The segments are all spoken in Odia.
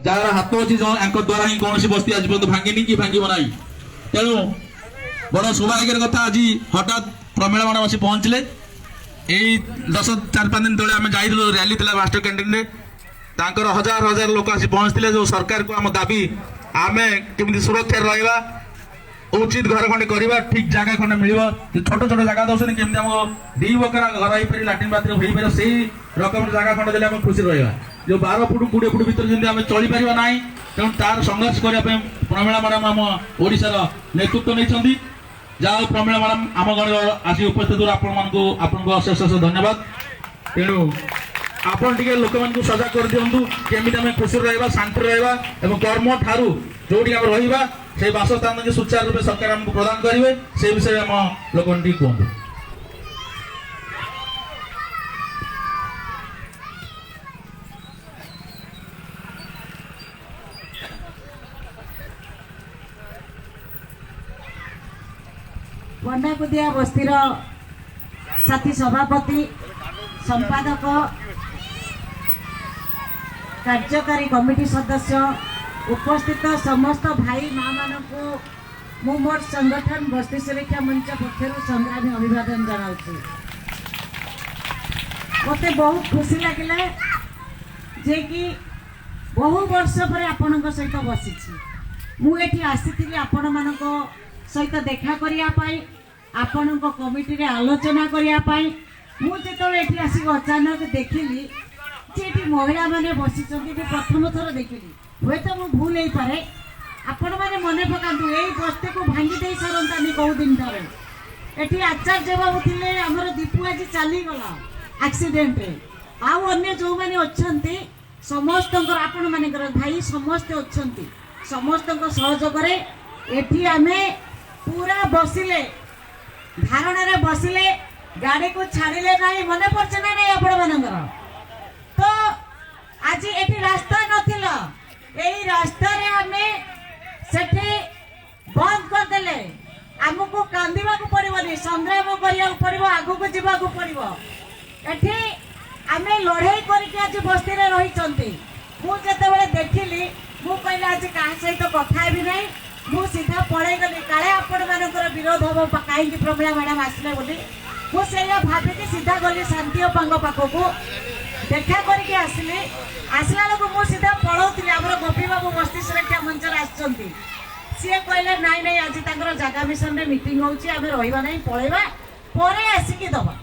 ଯାହାର ହାତ ଅଛି ୟାଙ୍କ ଦ୍ୱାରା ହିଁ କୌଣସି ବସ୍ତି ଆଜି ପର୍ଯ୍ୟନ୍ତ ଭାଙ୍ଗିନି କି ଭାଙ୍ଗିବ ନାହିଁ। ତେଣୁ ବଡ଼ ସୌଭାଗ୍ୟର କଥା, ଆଜି ହଠାତ୍ ପ୍ରମିଳା ମ୍ୟାଡ଼ାମ ଆସି ପହଞ୍ଚିଲେ। ଏଇ 4-5 ଦିନ ତଳେ ଆମେ ଯାଇଥିଲୁ, ର୍ୟାଲି ଥିଲା ମାଷ୍ଟର କ୍ୟାଣ୍ଟିନରେ, ତାଙ୍କର ହଜାର ହଜାର ଲୋକ ଆସି ପହଞ୍ଚିଥିଲେ। ଯେଉଁ ସରକାରକୁ ଆମ ଦାବି, ଆମେ କେମିତି ସୁରକ୍ଷାରେ ରହିବା, ଉଚିତ ଘର ଖଣ୍ଡେ କରିବା, ଠିକ ଜାଗା ଖଣ୍ଡେ ମିଳିବ। ଛୋଟ ଛୋଟ ଜାଗା ଦଉଛନ୍ତି, କେମିତି ଆମକୁ 2 ବଖରା ଘର ହେଇପାରିବ, ଲାଟ୍ରିନ୍ ବାଥରୁମ୍ ହେଇପାରିବ, ସେଇ ରକମର ଜାଗା ଖଣ୍ଡେ ଦେଲେ ଆମେ ଖୁସି ରହିବା। ଯୋଉ 12 ଫୁଟ 20 ଫୁଟ ଭିତରେ ଯେମିତି ଆମେ ଚଳିପାରିବା ନାହିଁ, ତେଣୁ ତାର ସଂଘର୍ଷ କରିବା ପାଇଁ ପ୍ରମିଳା ମ୍ୟାଡ଼ାମ ଆମ ଓଡ଼ିଶାର ନେତୃତ୍ୱ ନେଇଛନ୍ତି। ଯାହା ହଉ ପ୍ରମିଳା ମ୍ୟାଡ଼ାମ ଆମ ଗଣରେ ଆସି ଉପସ୍ଥିତ, ଆପଣମାନଙ୍କୁ ଆପଣଙ୍କୁ ଅଶେଷ ଅଶେଷ ଧନ୍ୟବାଦ। ତେଣୁ ଆପଣ ଟିକେ ଲୋକମାନଙ୍କୁ ସଜାଗ କରିଦିଅନ୍ତୁ, କେମିତି ଆମେ ଖୁସିରେ ରହିବା, ଶାନ୍ତିରେ ରହିବା ଏବଂ କର୍ମ ଠାରୁ ଯୋଉଠି ଆମେ ରହିବା ସେଇ ବାସସ୍ଥାନକୁ ସୁଚାରୁ ରୂପେ ସରକାର ଆମକୁ ପ୍ରଦାନ କରିବେ, ସେ ବିଷୟରେ ଆମ ଲୋକମାନେ ଟିକେ କୁହନ୍ତୁ। ପଣ୍ଡାକୁଦିଆ ବସ୍ତିର ସାଥୀ ସଭାପତି, ସମ୍ପାଦକ, କାର୍ଯ୍ୟକାରୀ କମିଟି ସଦସ୍ୟ, ଉପସ୍ଥିତ ସମସ୍ତ ଭାଇ ମା ମାନଙ୍କୁ ମୁଁ ମୋର ସଂଗଠନ ବସ୍ତି ସୁରକ୍ଷା ମଞ୍ଚ ପକ୍ଷରୁ ସଂଗ୍ରାମୀ ଅଭିବାଦନ ଜଣାଉଛି। ମୋତେ ବହୁତ ଖୁସି ଲାଗିଲା ଯେ କି ବହୁ ବର୍ଷ ପରେ ଆପଣଙ୍କ ସହିତ ବସିଛି। ମୁଁ ଏଠି ଆସିଥିଲି ଆପଣମାନଙ୍କ ସହିତ ଦେଖା କରିବା ପାଇଁ, ଆପଣଙ୍କ କମିଟିରେ ଆଲୋଚନା କରିବା ପାଇଁ। ମୁଁ ଯେତେବେଳେ ଏଠି ଆସିକି ଅଚାନକ ଦେଖିଲି ଯେ ଏଠି ମହିଳାମାନେ ବସିଛନ୍ତି, ମୁଁ ପ୍ରଥମ ଥର ଦେଖିଲି, ହୁଏତ ମୁଁ ଭୁଲ ହେଇପାରେ। ଆପଣମାନେ ମନେ ପକାନ୍ତୁ, ଏଇ ବସ୍ତିକୁ ଭାଙ୍ଗି ଦେଇ ସାରନ୍ତାନି କୋଉ ଦିନ ଥରେ। ଏଠି ଆଚାର୍ଯ୍ୟ ବାବୁ ଥିଲେ, ଆମର ଦୀପୁ ଆଜି ଚାଲିଗଲା ଆକ୍ସିଡେଣ୍ଟରେ। ଆଉ ଅନ୍ୟ ଯେଉଁମାନେ ଅଛନ୍ତି ସମସ୍ତଙ୍କର, ଆପଣମାନଙ୍କର ଭାଇ ସମସ୍ତେ ଅଛନ୍ତି, ସମସ୍ତଙ୍କ ସହଯୋଗରେ ଏଠି ଆମେ ପୁରା ବସିଲେ, ଧାରଣାରେ ବସିଲେ, ଗାଡ଼ିକୁ ଛାଡ଼ିଲେ ନାହିଁ। ମନେ ପଡ଼ୁଛି ନା ନାଇଁ ଆପଣମାନଙ୍କର? ତ ଆଜି ଏଠି ରାସ୍ତା ନଥିଲା, ଏଇ ରାସ୍ତାରେ ଆମେ ସେଠି ବନ୍ଦ କରିଦେଲେ। ଆମକୁ କାନ୍ଦିବାକୁ ପଡ଼ିବନି, ସଂଗ୍ରାମ କରିବାକୁ ପଡ଼ିବ, ଆଗକୁ ଯିବାକୁ ପଡ଼ିବ। ଏଠି ଆମେ ଲଢ଼େଇ କରିକି ଆଜି ବସ୍ତିରେ ରହିଛନ୍ତି। ମୁଁ ଯେତେବେଳେ ଦେଖିଲି, ମୁଁ କହିଲି ଆଜି କାହା ସହିତ କଥା ହେବି ନାହିଁ, ମୁଁ ସିଧା ପଳେଇଗଲି, କାଳେ ଆପଣମାନଙ୍କର ବିରୋଧ ହବ କାହିଁକି ପ୍ରମିଳା ମ୍ୟାଡ଼ାମ ଆସିଲେ ବୋଲି। ମୁଁ ସେଇଆ ଭାବିକି ସିଧା ଗଲି ଶାନ୍ତି ଅପାଙ୍କ ପାଖକୁ, ଦେଖା କରିକି ଆସିଲି। ଆସିଲା ବେଳକୁ ମୁଁ ସିଧା ପଳଉଥିଲି, ଆମର ଗୋପୀ ବାବୁ ବସ୍ତି ସୁରକ୍ଷା ମଞ୍ଚରେ ଆସିଛନ୍ତି। ସିଏ କହିଲେ ନାଇଁ ନାଇଁ, ଆଜି ତାଙ୍କର ଜାଗା ମିଶନରେ ମିଟିଂ ହଉଛି, ଆମେ ରହିବା ନାହିଁ, ପଳେଇବା, ପରେ ଆସିକି ଦବା।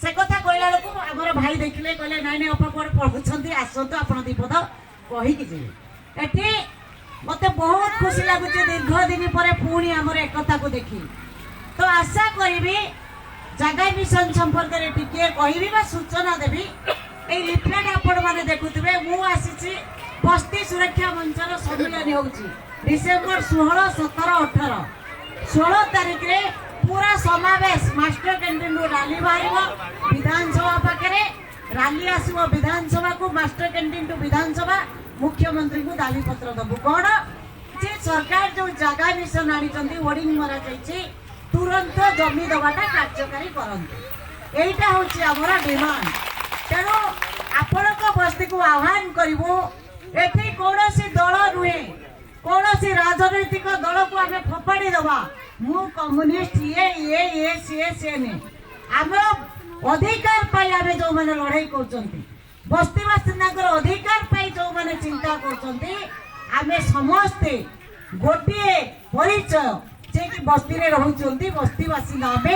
ସେ କଥା କହିଲା ବେଳକୁ ଆମର ଭାଇ ଦେଖିଲେ, କହିଲେ ନାଇଁ ନାଇଁ ଅପା କୁଆଡ଼େ ପଳଉଛନ୍ତି, ଆସନ୍ତୁ ଆପଣ ଦିପଦ କହିକି ଯିବେ। ଏଠି ମତେ ବହୁତ ଖୁସି ଲାଗୁଛି ଦୀର୍ଘ ଦିନ ପରେ ପୁଣି ଆମର ଏକତାକୁ ଦେଖି। ତ ଆଶା କରିବି ଜାଗା ମିଶନ ସମ୍ପର୍କରେ ଟିକିଏ କହିବି ବା ସୂଚନା ଦେବି। ଏଇ ଲିଫଲେଟ୍ ଆପଣମାନେ ଦେଖୁଥିବେ, ମୁଁ ଆସିଛି ବସ୍ତି ସୁରକ୍ଷା ମଞ୍ଚର ସମ୍ମିଳନୀ ହେଉଛି ଡିସେମ୍ବର 16, 17, 18। 16 ତାରିଖରେ ପୁରା ସମାବେଶ, ମାଷ୍ଟର କ୍ୟାଣ୍ଟିନରୁ ରାଲି ବାହାରିବ ବିଧାନସଭା ପାଖରେ, ରାଲି ଆସିବ ବିଧାନସଭାକୁ, ମାଷ୍ଟର କ୍ୟାଣ୍ଟିନ ଟୁ ବିଧାନସଭା। ମୁଖ୍ୟମନ୍ତ୍ରୀଙ୍କୁ ଦାବିପତ୍ର ଦେବୁ କ'ଣ ଯେ ସରକାର ଯୋଉ ଜାଗା ମିଶନ ଆଣିଛନ୍ତି, ହୋର୍ଡିଂ ମରାଯାଇଛି, ତୁରନ୍ତ ଜମି ଦେବାଟା କାର୍ଯ୍ୟକାରୀ କରନ୍ତୁ। ଏଇଟା ହେଉଛି ଆମର ଡିମାଣ୍ଡ। ତେଣୁ ଆପଣଙ୍କ ବସ୍ତିକୁ ଆହ୍ୱାନ କରିବୁ, ଏଠି କୌଣସି ଦଳ ନୁହେଁ, କୌଣସି ରାଜନୈତିକ ଦଳକୁ ଆମେ ଫୋପାଡ଼ି ଦେବା। ମୁଁ କମ୍ୟୁନିଷ୍ଟ, ଇଏ ଇଏ ଇଏ ସିଏ ସିଏ ନୁହେଁ। ଆମର ଅଧିକାର ପାଇଁ ଆମେ ଯେଉଁମାନେ ଲଢ଼େଇ କରୁଛନ୍ତି, ବସ୍ତି ବାସିନ୍ଦାଙ୍କର ଅଧିକାର ପାଇଁ ଯେଉଁମାନେ ଚିନ୍ତା କରୁଛନ୍ତି, ଆମେ ସମସ୍ତେ ଗୋଟିଏ ପରିଚୟ ଯେ କି ବସ୍ତିରେ ରହୁଛନ୍ତି ବସ୍ତି ବାସିନ୍ଦା। ଆମେ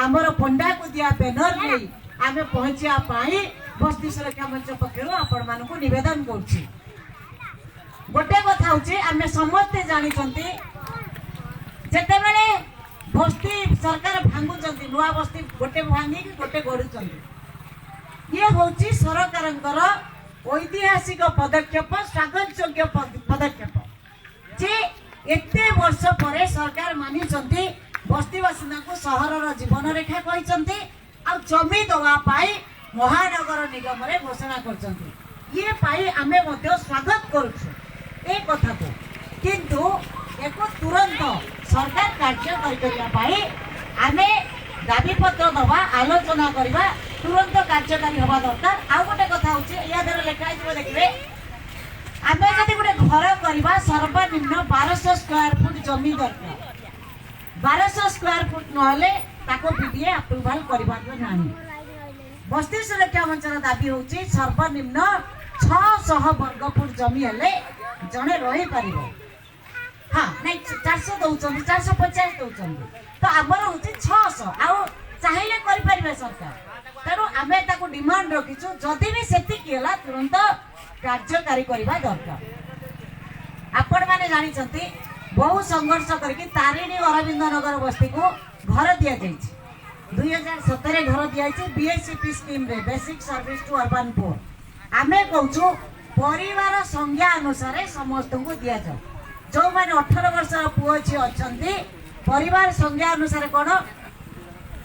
ଆମର ପଣ୍ଡାକୁଦିଆ ବ୍ୟାନର ନେଇ ଆମେ ପହଞ୍ଚିବା ପାଇଁ ବସ୍ତି ସୁରକ୍ଷା ମଞ୍ଚ ପକ୍ଷରୁ ଆପଣମାନଙ୍କୁ ନିବେଦନ କରୁଛି। ଗୋଟେ କଥା ହଉଛି, ଆମେ ସମସ୍ତେ ଜାଣିଛନ୍ତି ଯେତେବେଳେ ବସ୍ତି ସରକାର ଭାଙ୍ଗୁଛନ୍ତି, ନୂଆ ବସ୍ତି ଗୋଟେ ଭାଙ୍ଗିକି ଗୋଟେ ଗଢୁଛନ୍ତି, ଇଏ ହଉଛି ସରକାରଙ୍କର ଐତିହାସିକ ପଦକ୍ଷେପ, ସ୍ୱାଗତ ଯୋଗ୍ୟ ପଦକ୍ଷେପ ଯେ ଏତେ ବର୍ଷ ପରେ ସରକାର ମାନିଛନ୍ତି ବସ୍ତି ବାସିନ୍ଦାଙ୍କୁ ସହରର ଜୀବନରେଖା କହିଛନ୍ତି, ଆଉ ଜମି ଦେବା ପାଇଁ ମହାନଗର ନିଗମରେ ଘୋଷଣା କରିଛନ୍ତି। ଇଏ ପାଇଁ ଆମେ ମଧ୍ୟ ସ୍ୱାଗତ କରୁଛୁ ଏ କଥାକୁ, କିନ୍ତୁ ଏକୁ ତୁରନ୍ତ ସରକାର କାର୍ଯ୍ୟକାରୀ କରିବା ପାଇଁ ଆମେ ଦାବିପତ୍ର ଦେବା, ଆଲୋଚନା କରିବା, ତୁରନ୍ତ କାର୍ଯ୍ୟକାରୀ ହେବା ଦରକାର। ଆଉ ଗୋଟେ କଥା ହଉଛି, ୟା ଦେହରେ ଲେଖା ହେଇଯିବ ଦେଖିବେ, ଆମେ ଯଦି ସର୍ବନିମ୍ନ 1200 ସ୍କୋୟାର ଫୁଟ ଜମି ଦରକାର। 1200 ସ୍କୋୟାର ଫୁଟ ନହେଲେ ତାକୁ ବିଡିଏ ଆପ୍ରୁଭାଲ କରିପାରିବ ନାହିଁ। ବସ୍ତି ସୁରକ୍ଷା ମଞ୍ଚର ଦାବି ହେଉଛି ସର୍ବନିମ୍ନ 600 ବର୍ଗ ଫୁଟ ଜମି ହେଲେ ଜଣେ ରହିପାରିବ। ହଁ, ନାଇଁ, 400 ଦଉଛନ୍ତି, 450 ଦଉଛନ୍ତି, ତ ଆମର ହଉଛି 600। ଆଉ ଚାହିଁଲେ କରିପାରିବେ ସରକାର। ତେଣୁ ଆମେ ତାକୁ ଡିମାଣ୍ଡ ରଖିଛୁ, ଯଦି ବି ସେତିକି ହେଲା ତୁରନ୍ତ କାର୍ଯ୍ୟକାରୀ କରିବା ଦରକାର। ଆପଣମାନେ ଜାଣିଛନ୍ତି, ବହୁ ସଂଘର୍ଷ କରିକି ତାରିଣୀ ଅରବିନ୍ଦ ନଗର ବସ୍ତିକୁ ଘର ଦିଆଯାଇଛି। 2017 ଘର ଦିଆଯାଇଛି ବିଏସୟୁପି ସ୍କିମ୍ରେ, Basic Service to Urban Poor। ଆମେ କହୁଛୁ ପରିବାର ସଂଖ୍ୟା ଅନୁସାରେ ସମସ୍ତଙ୍କୁ ଦିଆଯାଉ। ଯେଉଁମାନେ 18 ବର୍ଷର ପୁଅ ଝିଅ ଅଛନ୍ତି, ପରିବାର ସଂଖ୍ୟା ଅନୁସାରେ କ'ଣ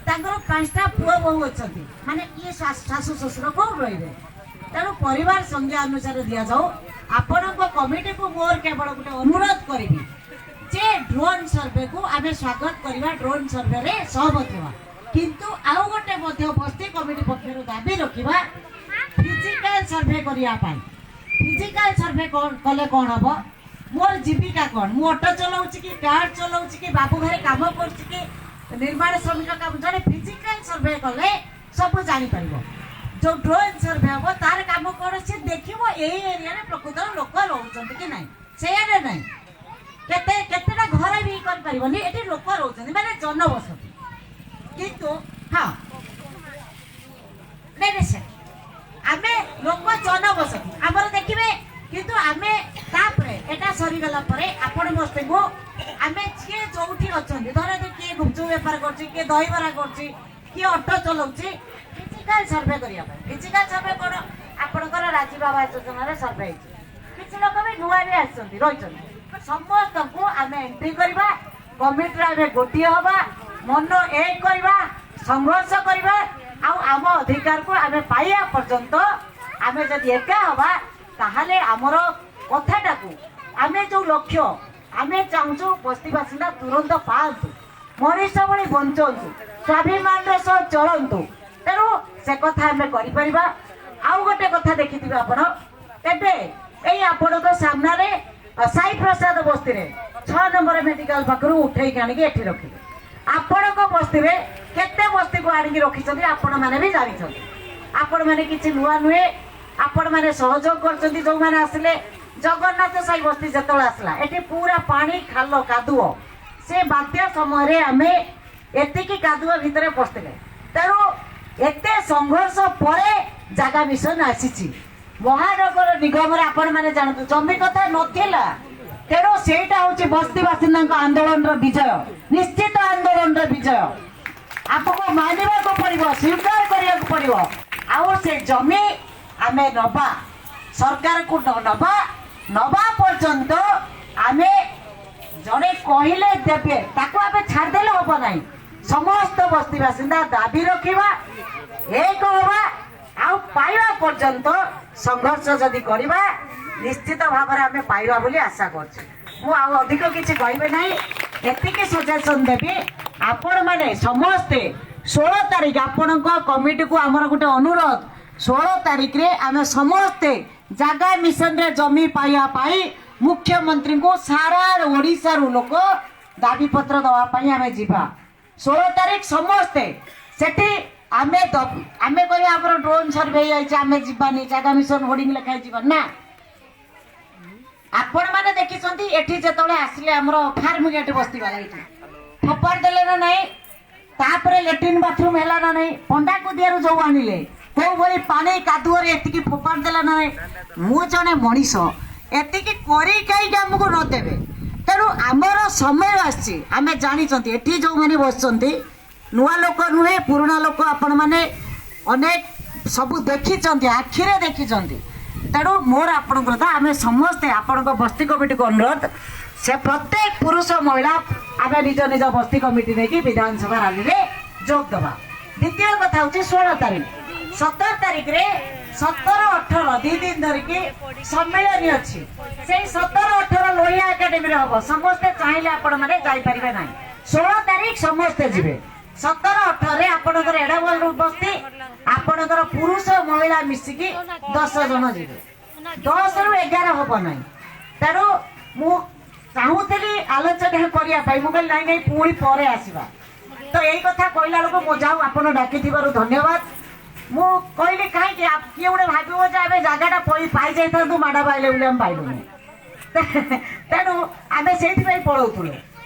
ତାଙ୍କର ପାଞ୍ଚଟା ପୁଅ ବୋହୂ ଅଛନ୍ତି, ମାନେ ଇଏ ଶାଶୁ ଶ୍ୱଶୁର କୋଉଠି ରହିବେ? ତେଣୁ ପରିବାର ସଂଖ୍ୟା ଅନୁସାରେ ଦିଆଯାଉ। ଆପଣଙ୍କ କମିଟିକୁ ମୋର କେବଳ ଗୋଟେ ଅନୁରୋଧ କରିବି ଯେ ଡ୍ରୋନ୍ ସର୍ଭେକୁ ଆମେ ସ୍ୱାଗତ କରିବା, ଡ୍ରୋନ୍ ସର୍ଭେରେ ସହମତ ହେବା, କିନ୍ତୁ ଆଉ ଗୋଟେ ମଧ୍ୟ ବସ୍ତି କମିଟି ପକ୍ଷରୁ ଦାବି ରଖିବା ଫିଜିକାଲ ସର୍ଭେ କରିବା ପାଇଁ। ଫିଜିକାଲ ସର୍ଭେ କଲେ କ'ଣ ହବ? ମୋର ଜୀବିକା କ'ଣ? ମୁଁ ଅଟୋ ଚଲାଉଛି କି କାର ଚଲାଉଛି କି ବାବୁ ଘରେ କାମ କରୁଛି କି ନିର୍ମାଣ ଶ୍ରମିକ କାମ, ଜଣେ ଫିଜିକାଲ ସର୍ଭେ କଲେ ସବୁ ଜାଣିପାରିବ। ଯୋଉ ଡ୍ରୋନ୍ ସର୍ଭେ ହବ ତାର କାମ କ'ଣ? ସେ ଦେଖିବ ଏଇ ଏରିଆରେ ପ୍ରକୃତରେ ଲୋକ ରହୁଛନ୍ତି କି ନାହିଁ, ସେଇଆ ନା ନାହିଁ? କେତେଟା ଘର ବି କରିପାରିବନି, ଏଠି ଲୋକ ରହୁଛନ୍ତି ମାନେ ଜନବସତି। କିନ୍ତୁ ହଁ, ନାଇଁ ନାଇଁ ସାର୍, ଆମେ ଲୋକ ଜନବସତି ଆମର ଦେଖିବେ। କିନ୍ତୁ ଆମେ ତାପରେ ଏଟା ସରିଗଲା ପରେ ଆପଣ ସମସ୍ତଙ୍କୁ ଆମେ ଯିଏ ଯୋଉଠି ଅଛନ୍ତି, ଧରନ୍ତୁ କିଏ ଗୁପଚୁପ ବେପାର କରୁଛି, କିଏ ଦହିବରା କରୁଛି, କିଏ ଅଟୋ ଚଲାଉଛି, ଫିଜିକାଲ ସର୍ଭେ କରିବା ପାଇଁ। ଫିଜିକାଲ ସର୍ଭେ କ'ଣ? ଆପଣଙ୍କର ରାଜୀବ ଆବାସ ଯୋଜନାରେ ସର୍ଭେ ହେଇଛି, କିଛି ଲୋକ ବି ନୂଆ ବି ଆସିଛନ୍ତି, ରହିଛନ୍ତି। ସମସ୍ତଙ୍କୁ ଆମେ ଏଣ୍ଟ୍ରି କରିବା, କମିଟିରେ ଆମେ ଗୋଟିଏ ହବା, ମନ ଏକ କରିବା, ସଂଘର୍ଷ କରିବା ଆଉ ଆମ ଅଧିକାରକୁ ଆମେ ପାଇବା ପର୍ଯ୍ୟନ୍ତ ଆମେ ଯଦି ଏକା ହବା, ତାହେଲେ ଆମର କଥାଟାକୁ ଆମେ ଯୋଉ ଲକ୍ଷ୍ୟ ଆମେ ଚାହୁଁଛୁ, ବସ୍ତି ବାସିନ୍ଦା ତୁରନ୍ତ ପାଆନ୍ତୁ, ମଣିଷ ଭଳି ବଞ୍ଚନ୍ତୁ, ସ୍ୱାଭିମାନର ସହ ଚଳନ୍ତୁ, ତେଣୁ ସେ କଥା ଆମେ କରିପାରିବା। ଆଉ ଗୋଟେ କଥା ଦେଖିଥିବେ ଆପଣ, ଏବେ ଏଇ ଆପଣଙ୍କ ସାମ୍ନାରେ ସାଇ ପ୍ରସାଦ ବସ୍ତିରେ 6 ନମ୍ବର ମେଡିକାଲ ପାଖରୁ ଉଠେଇକି ଆଣିକି ଏଠି ରଖିଲେ। ଆପଣଙ୍କ ବସ୍ତିରେ କେତେ ବସ୍ତିକୁ ଆଣିକି ରଖିଛନ୍ତି ଆପଣମାନେ ବି ଜାଣିଛନ୍ତି। ଆପଣମାନେ କିଛି ନୂଆ ନୁହେଁ, ଆପଣମାନେ ସହଯୋଗ କରିଛନ୍ତି। ଯୋଉମାନେ ଆସିଲେ, ଜଗନ୍ନାଥ ସାହି ବସ୍ତି ଯେତେବେଳେ ଆସିଲା, ଏଠି ପୁରା ପାଣି ଖାଲ କାଦୁଅ, ସେ ବାତ୍ୟା ସମୟରେ ଆମେ ଏତିକି କାଦୁଅ ଭିତରେ ପଶିଥିଲେ। ତେଣୁ ଏତେ ସଂଘର୍ଷ ପରେ ଜାଗା ମିଶନ ଆସିଛି। ମହାନଗର ନିଗମରେ ଆପଣମାନେ ଜାଣନ୍ତୁ ଜମି କଥା ନଥିଲା। ତେଣୁ ସେଇଟା ହଉଛି ବସ୍ତି ବାସିନ୍ଦାଙ୍କ ଆନ୍ଦୋଳନର ବିଜୟ, ନିଶ୍ଚିତ ଆନ୍ଦୋଳନର ବିଜୟ। ଆମକୁ ମାନିବାକୁ ପଡିବ, ସ୍ୱୀକାର କରିବାକୁ ପଡିବ। ଆଉ ସେ ଜମି ଆମେ ନବା, ସରକାରକୁ ନବା, ନବା ପର୍ଯ୍ୟନ୍ତ ଆମେ ଜଣେ କହିଲେ ଦେବେ ତାକୁ ଆମେ ଛାଡ଼ିଦେଲେ ହବ ନାହିଁ। ସମସ୍ତ ବସ୍ତି ବାସିନ୍ଦା ଦାବି ରଖିବା, ଏକ ହବା ଆଉ ପାଇବା ପର୍ଯ୍ୟନ୍ତ ସଂଘର୍ଷ ଯଦି କରିବା, ନିଶ୍ଚିତ ଭାବରେ ଆମେ ପାଇବା ବୋଲି ଆଶା କରୁଛୁ। ମୁଁ ଆଉ ଅଧିକ କିଛି କହିବି ନାହିଁ, ଏତିକି ସଜେସନ ଦେବି, ଆପଣମାନେ ସମସ୍ତେ 16 ତାରିଖ ଆପଣଙ୍କ କମିଟିକୁ ଆମର ଗୋଟେ ଅନୁରୋଧ, 16 ତାରିଖରେ ଆମେ ସମସ୍ତେ ଜାଗା ମିଶନରେ ଜମି ପାଇବା ପାଇଁ ମୁଖ୍ୟମନ୍ତ୍ରୀଙ୍କୁ ସାରା ଓଡ଼ିଶାରୁ ଲୋକ ଦାବିପତ୍ର ଦେବା ପାଇଁ ଆମେ ଯିବା। 16 ତାରିଖ ସମସ୍ତେ ସେଠି ଆମେ କହିବା ଆମର ଡ୍ରୋନ୍ ସର୍ଭେ ହେଇଯାଇଛି, ଆମେ ଯିବାନି, ଜାଗା ମିଶନ ହୋର୍ଡିଂ ଲେଖା ହେଇଯିବା ନା। ଆପଣମାନେ ଦେଖିଛନ୍ତି, ଏଠି ଯେତେବେଳେ ଆସିଲେ ଆମର ଫାର୍ମ ଗେଟ୍ ବସ୍ତି ବାଲା ଏଇଠି ଫୋପାଡ଼ି ଦେଲେ ନା ନାହିଁ? ତାପରେ ଲାଟ୍ରିନ୍ ବାଥରୁମ ହେଲା ନା ନାହିଁ? ପଣ୍ଡାକୁଦିଆରୁ ଯୋଉ ଆଣିଲେ, କୋଉ ଭଳି ପାଣି କାଦୁଅରେ ଏତିକି ଫୋପାଡ଼ି ଦେଲା ନା ନାହିଁ? ମୁଁ ଜଣେ ମଣିଷ, ଏତିକି କରି କାହିଁକି ଆମକୁ ନ ଦେବେ? ତେଣୁ ଆମର ସମୟ ଆସିଛି। ଆମେ ଜାଣିଛନ୍ତି, ଏଠି ଯୋଉମାନେ ବସିଛନ୍ତି ନୂଆ ଲୋକ ନୁହେଁ, ପୁରୁଣା ଲୋକ, ଆପଣମାନେ ଅନେକ ସବୁ ଦେଖିଛନ୍ତି, ଆଖିରେ ଦେଖିଛନ୍ତି। ତେଣୁ ମୋର ଆପଣଙ୍କର କଥା, ଆମେ ସମସ୍ତେ ଆପଣଙ୍କ ବସ୍ତି କମିଟିକୁ ଅନୁରୋଧ, ସେ ପ୍ରତ୍ୟେକ ପୁରୁଷ ମହିଳା ଆମେ ନିଜ ନିଜ ବସ୍ତି କମିଟି ନେଇକି ବିଧାନସଭା ରାଲିରେ ଯୋଗ ଦେବା। ଦ୍ୱିତୀୟ କଥା ହଉଛି 16 ତାରିଖ, 17 ତାରିଖରେ, 17 18 2 ଦିନ ଧରିକି ସମ୍ମିଳନୀ ଅଛି। ସେଇ 17 18 ଲୋହିଆ ଏକାଡେମୀରେ ହବ। ସମସ୍ତେ ଚାହିଁଲେ ଆପଣମାନେ ଯାଇପାରିବେ ନାହିଁ। 16 ତାରିଖ ସମସ୍ତେ ଯିବେ। 17 18ରେ ଆପଣଙ୍କର ଏଡାବଲ ବସ୍ତି, ଆପଣଙ୍କର ପୁରୁଷ ମହିଳା ମିଶିକି 10 ଜଣ ଯିବେ, 10ରୁ 11 ହବ ନାହିଁ। ତେଣୁ ମୁଁ ଚାହୁଁଥିଲି ଆଲୋଚନା କରିବା ପାଇଁ, ମୁଁ କହିଲି ନାଇଁ ନାଇଁ ପୁଣି ପରେ ଆସିବା। ତ ଏଇ କଥା କହିଲା ବେଳକୁ ମୁଁ ଯାଉ ଆପଣ ଡାକିଥିବାରୁ ଧନ୍ୟବାଦ। ମୁଁ କହିଲି କାହିଁକି କିଏ ଗୋଟେ ଭାବିବ ଯେ ଆମେ ଜାଗାଟା ପାଇଯାଇଥାନ୍ତୁ, ମାଡ଼ ପାଇଲେ ବୋଲି ଆମେ ପାଇଲୁନି, ତେଣୁ ଆମେ ସେଇଥିପାଇଁ ପଳଉଥିଲୁ।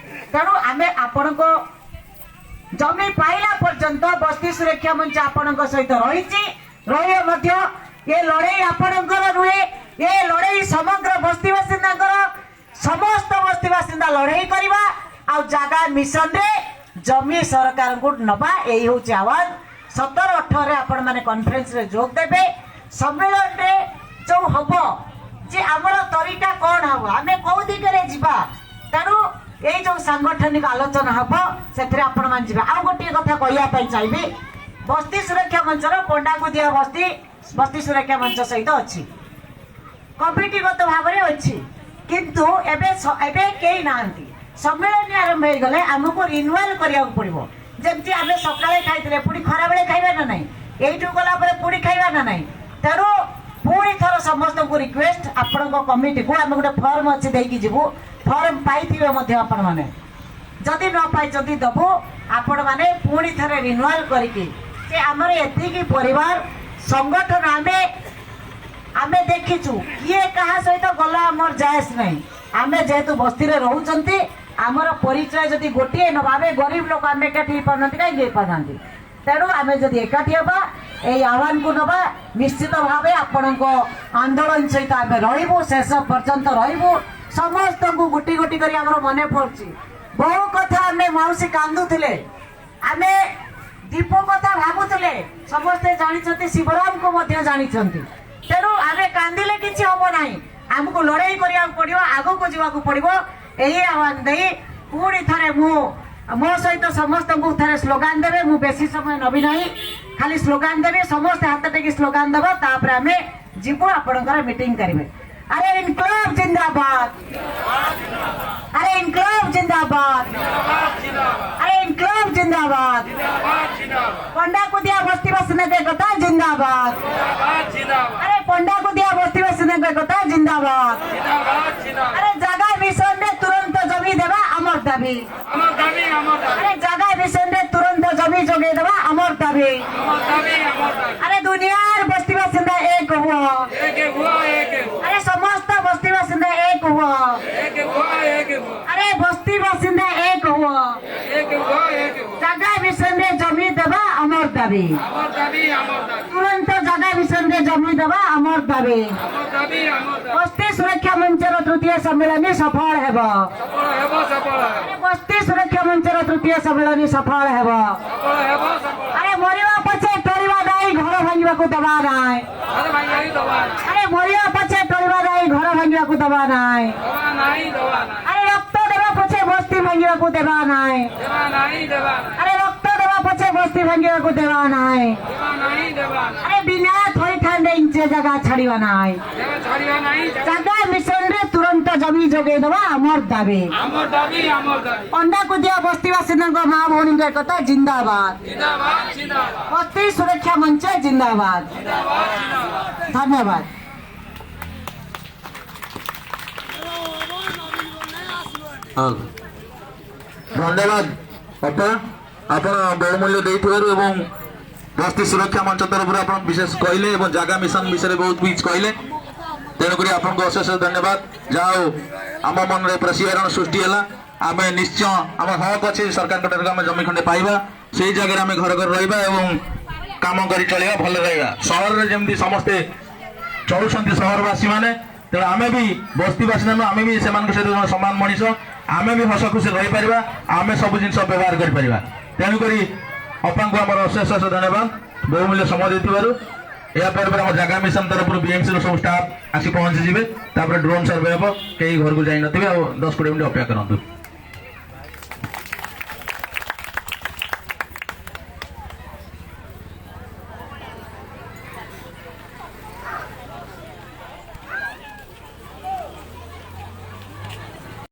ତେଣୁ ଆମେ ଆପଣଙ୍କ ଜମି ପାଇଲା ପର୍ଯ୍ୟନ୍ତ ବସ୍ତି ସୁରକ୍ଷା ମଞ୍ଚ ଆପଣଙ୍କ ସହିତ ରହିଛି, ରହିବ ମଧ୍ୟ। ଏ ଲଢ଼େଇ ଆପଣଙ୍କର ନୁହେଁ, ଏ ଲଢ଼େଇ ସମଗ୍ର ବସ୍ତି ବାସିନ୍ଦାଙ୍କର। ସମସ୍ତ ବସ୍ତି ବାସିନ୍ଦା ଲଢ଼େଇ କରିବା ଆଉ ଜାଗା ମିଶନରେ ଜମି ସରକାରଙ୍କୁ ନବା, ଏଇ ହେଉଛି ଆହ୍ୱାନ। 17 18ରେ ଆପଣମାନେ କନଫରେନ୍ସରେ ଯୋଗ ଦେବେ। ସମ୍ମିଳନୀରେ ଯୋଉ ହବ ଯେ ଆମର ତରିକା କ'ଣ ହବ, ଆମେ କୋଉ ଦିଗରେ ଯିବା, ତେଣୁ ଏଇ ଯୋଉ ସାଙ୍ଗଠନିକ ଆଲୋଚନା ହବ ସେଥିରେ ଆପଣମାନେ ଯିବେ। ଆଉ ଗୋଟିଏ କଥା କହିବା ପାଇଁ ଚାହିଁବି, ବସ୍ତି ସୁରକ୍ଷା ମଞ୍ଚର ପଣ୍ଡାକୁଦିଆ ବସ୍ତି ବସ୍ତି ସୁରକ୍ଷା ମଞ୍ଚ ସହିତ ଅଛି, କମିଟିଗତ ଭାବରେ ଅଛି, କିନ୍ତୁ ଏବେ ଏବେ କେହି ନାହାନ୍ତି। ସମ୍ମିଳନୀ ଆରମ୍ଭ ହେଇଗଲେ ଆମକୁ ରିନ୍ୟୁଆଲ କରିବାକୁ ପଡ଼ିବ। ଯେମିତି ଆମେ ସକାଳେ ଖାଇଥିଲେ ପୁଣି ଖରାବେଳେ ଖାଇବା ନା ନାହିଁ, ଏଇଠୁ ଗଲା ପରେ ପୁଣି ଖାଇବା ନା ନାହିଁ। ତେଣୁ ପୁଣି ଥର ସମସ୍ତଙ୍କୁ ରିକ୍ୱେଷ୍ଟ, ଆପଣଙ୍କ କମିଟିକୁ ଆମେ ଗୋଟେ ଫର୍ମ ଅଛି ଦେଇକି ଯିବୁ, ଫର୍ମ ପାଇଥିବେ ମଧ୍ୟ ଆପଣମାନେ, ଯଦି ନ ପାଇଛନ୍ତି ଦବୁ। ଆପଣମାନେ ପୁଣି ଥରେ ରିନ୍ୟୁଆଲ କରିକି ଯେ ଆମର ଏତିକି ପରିବାର ସଂଗଠନ, ଆମେ ଆମେ ଦେଖିଛୁ କିଏ କାହା ସହିତ ଗଲା ଆମର ଯାଏସ ନାହିଁ। ଆମେ ଯେହେତୁ ବସ୍ତିରେ ରହୁଛନ୍ତି, ଆମର ପରିଚୟ ଯଦି ଗୋଟିଏ ନେବା, ଆମେ ଗରିବ ଲୋକ, ଆମେ ଏକାଠି ହେଇପାରୁନାହାନ୍ତି, କାହିଁକି ହେଇପାରୁନାହାନ୍ତି? ତେଣୁ ଆମେ ଯଦି ଏକାଠି ହେବା, ଏଇ ଆହ୍ୱାନକୁ ନେବା, ନିଶ୍ଚିତ ଭାବେ ଆପଣଙ୍କ ଆନ୍ଦୋଳନ ସହିତ ଆମେ ରହିବୁ, ଶେଷ ପର୍ଯ୍ୟନ୍ତ ରହିବୁ। ସମସ୍ତଙ୍କୁ ଗୋଟି ଗୋଟି କରି ଆମର ମନେ ପଡୁଛି ବହୁ କଥା। ଆମେ ମାଉସୀ କାନ୍ଦୁଥିଲେ, ଆମେ ଦୀପ କଥା ଭାବୁଥିଲେ, ସମସ୍ତେ ଜାଣିଛନ୍ତି, ଶିବରାମକୁ ମଧ୍ୟ ଜାଣିଛନ୍ତି। ତେଣୁ ଆମେ କାନ୍ଦିଲେ କିଛି ହବ ନାହିଁ, ଆମକୁ ଲଢ଼େଇ କରିବାକୁ ପଡିବ, ଆଗକୁ ଯିବାକୁ ପଡିବ। ଏହି ଆହ୍ୱାନ ଦେଇ ପୁଣି ଥରେ ମୁଁ ମୋ ସହିତ ସମସ୍ତଙ୍କୁ ଥରେ ସ୍ଲୋଗାନ ଦେବେ। ମୁଁ ବେଶୀ ସମୟ ନେବି ନାହିଁ, ଖାଲି ସ୍ଲୋଗାନ ଦେବି, ସମସ୍ତେ ହାତ ଟେକି ସ୍ଲୋଗାନ ଦେବ, ତାପରେ ଆମେ ଯିବୁ ଆପଣଙ୍କର ମିଟିଂ କରିବେ। ଆରେ ଇନକଲାବ ଜିନ୍ଦାବାଦ, ଆରେ ଇନକଲାବ ଜିନ୍ଦାବାଦ, ଆରେ ଇନକଲାବ ଜିନ୍ଦାବାଦ, ପଣ୍ଡାକୁଦିଆ ବସ୍ତି ବାସିନ୍ଦାଙ୍କ ଏକତା ଜିନ୍ଦାବାଦ, ଆରେ ପଣ୍ଡାକୁଦିଆ ବସ୍ତି ବାସିନ୍ଦାଙ୍କ ଏକତା ଜିନ୍ଦାବାଦ, ଆରେ ଜାଗା ମିଶନରେ ତୁରନ୍ତ ଜମି ଦେବା ଆମର ଦାବି, ଆରେ ଜାଗା ମିଶନରେ ତୁରନ୍ତ ଜମି ଯୋଗାଇ ଦେବା ଆମର ଦାବି, ଆରେ ଦୁନିଆର ବସ୍ତି ବାସିନ୍ଦା ଏକ ହୁଅ, ଆରେ ସମସ୍ତ ବସ୍ତି ବାସିନ୍ଦା ଏକ ହୁଅ, ଆରେ ବସ୍ତି ବାସିନ୍ଦା ଏକ ହୁଅ, ଜାଗା ମିଶନରେ ଜମି ଦେବା ଆମର ଦାବି, ତୁରନ୍ତ ଜାଗା ମିଶନରେ ଜମି ଦେବା ଆମର ଦାବି, ବସ୍ତି ସୁରକ୍ଷା ମଞ୍ଚର ତୃତୀୟ ସମ୍ମିଳନୀ ସଫଳ ହେବ, ବସ୍ତି ସୁରକ୍ଷା ମଞ୍ଚର ତୃତୀୟ ସମ୍ମିଳନୀ ସଫଳ ହେବ। ଆରେ ମରିବା ପଛେ ଟଳିବା ନାହିଁ, ଘର ଭାଙ୍ଗିବାକୁ ଦେବା ନାହିଁ, ଆରେ ମରିବା ପଛେ ଟଳିବା ନାହିଁ, ଘର ଭାଙ୍ଗିବାକୁ ଦେବା ନାହିଁ, ଆରେ ରକ୍ତ ଦେବା ପଛେ ବସ୍ତି ଭାଙ୍ଗିବାକୁ ଦେବା ନାହିଁ, ଆରେ ରକ୍ତ ଦେବା ପଛେ ବସ୍ତି ଭାଙ୍ଗିବାକୁ ଦେବା ନାହିଁ, ଆରେ ବିନା ଥଇଥାନରେ ଇଞ୍ଚେ ଜାଗା ଛାଡ଼ିବା ନାହିଁ, ଜାଗା ମିଶନରେ ତୁରନ୍ତ ଜମି ଯୋଗାଇ ଦେବା ଆମର ଦାବି, ପଣ୍ଡାକୁଦିଆ ବସ୍ତି ବାସିନ୍ଦାଙ୍କ ମା ଭଉଣୀଙ୍କ ଏକତା ଜିନ୍ଦାବାଦ, ବସ୍ତି ସୁରକ୍ଷା ମଞ୍ଚ ଜିନ୍ଦାବାଦ। ଧନ୍ୟବାଦ। ଧନ୍ୟବାଦ ଅପା, ଆପଣ ବହୁମୂଲ୍ୟ ଦେଇଥିବାରୁ ଏବଂ ବସ୍ତି ସୁରକ୍ଷା ମଞ୍ଚ ତରଫରୁ ଆପଣ ବିଶେଷ କହିଲେ ଏବଂ ଜାଗା ମିଶନ ବିଷୟରେ ବହୁତ କିଛି କହିଲେ, ତେଣୁକରି ଆପଣଙ୍କୁ ଅଶେଷ ଧନ୍ୟବାଦ। ଯାହା ହଉ ଆମ ମନରେ ପ୍ରଶିକ୍ଷଣ ସୃଷ୍ଟି ହେଲା, ଆମେ ନିଶ୍ଚୟ ଆମ ହକ୍ ଅଛି ସରକାରଙ୍କ ଠାରୁ ଆମେ ଜମି ଖଣ୍ଡେ ପାଇବା, ସେଇ ଜାଗାରେ ଆମେ ଘର ଘର ରହିବା ଏବଂ କାମ କରି ଚଳିବା, ଭଲ ରହିବା। ସହରରେ ଯେମିତି ସମସ୍ତେ ଚଳୁଛନ୍ତି ସହରବାସୀ ମାନେ, ତେଣୁ ଆମେ ବି ବସ୍ତି ବାସିନ୍ଦା ନୁହଁ, ଆମେ ବି ସେମାନଙ୍କ ସହିତ ଜଣେ ସମାନ ମଣିଷ, ଆମେ ବି ହସ ଖୁସି ରହିପାରିବା, ଆମେ ସବୁ ଜିନିଷ ବ୍ୟବହାର କରିପାରିବା। ତେଣୁକରି ଅପାଙ୍କୁ ଆମର ଅଶେଷ ଅଶେଷ ଧନ୍ୟବାଦ ବହୁମୂଲ୍ୟ ସମୟ ଦେଇଥିବାରୁ। ଏହାପରେ ପରେ ଆମ ଜାଗା ମିଶନ ତରଫରୁ ବିଏମସି ର ସବୁ ଷ୍ଟାଫ୍ ଆସି ପହଞ୍ଚିଯିବେ, ତାପରେ ଡ୍ରୋନ୍ ସର୍ଭେ ହେବ, କେହି ଘରକୁ ଯାଇନଥିବେ, ଆଉ 10-20 ମିନିଟ୍ ଅପେକ୍ଷା କରନ୍ତୁ।